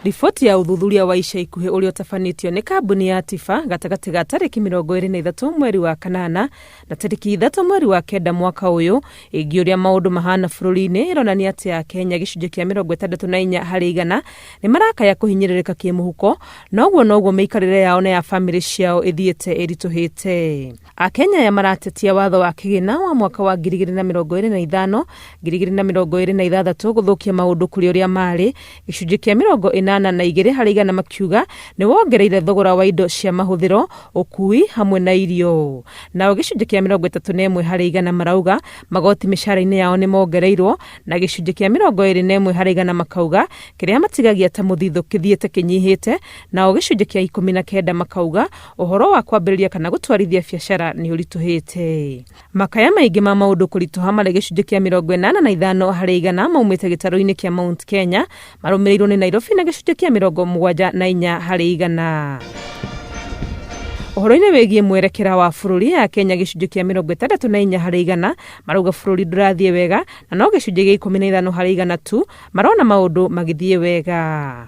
Riboti ya ũthuthuria wa ica ikuhĩ ũrĩa ũtabanĩtio nĩ kambuni ya Tifa gatagatĩ ga tarĩki 23 mweri wa kanana na tarĩki 3 mweri wa kenda mwaka ũyũ ĩgiĩ ũrĩa maũndũ mahana bũrũri-inĩ ĩronania atĩ Akenya gĩcunjĩ kĩa 64 harĩ igana nĩ marakaya kũhinyĩrĩrĩka kĩmũhuko na ũguo noguo mĩikarĩre yao na ya bamĩrĩ ciao ĩthiĩte ĩritũhĩte. Akenya aya maratetia watho wa kĩgĩna wa mwaka wa 2025, 2026 gũthũkia maũndũ kũrĩ ũrĩa marĩ, gĩcunjĩ kĩa 82 harĩ igana makiuga nĩ wongereire thogora wa indo cia mahũthĩro, ũkui hamwe na irio. Nao gĩcunjĩ kĩa 31 harĩ igana marauga magoti mĩcara-inĩ yao nĩ mongereirwo na gĩcunjĩ kĩa 21 harĩ igana makauga kĩrĩa matigagia ta mũthithũ kĩthiĩte kĩnyihĩte, nao gĩcunjĩ kĩa 19 makauga Ũhoro wa kwambĩrĩria kana gũtwarithia biacara nĩ ũritũhĩte. Makaya maingĩ ma maũndũ kũritũha marĩ gĩcunjĩ kĩa 85 harĩ igana maumĩte gĩtarũ-inĩ kĩa Mount Kenya, marũmĩrĩirwo nĩ Nairobi na gĩcunjĩ kĩa 74 harĩ igana. Ũhoro-inĩ wĩgiĩ mwerekera wa bũrũri, Akenya gĩcunjĩ kĩa 64 harĩ igana marauga bũrũri ndũrathiĩ wega na no gĩcunjĩ gĩa 15 harĩ igana tu marona maũndũ magĩthiĩ wega.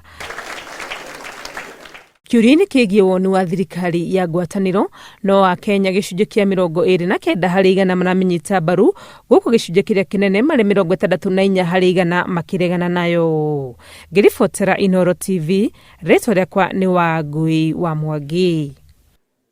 Kĩũria-inĩ kĩgiĩ woni wa thirikari ya ngwatanĩro, no Akenya gĩcunjĩ kĩa 29 harĩ igana maramĩnyita mbaru, gũkũ gĩcunjĩ kĩrĩa kĩnene marĩ 64 harĩ igana makĩregana nayo. Ngĩribotera Inooro TV, rĩtwa rĩakwa nĩ Wangui wa Mwangi.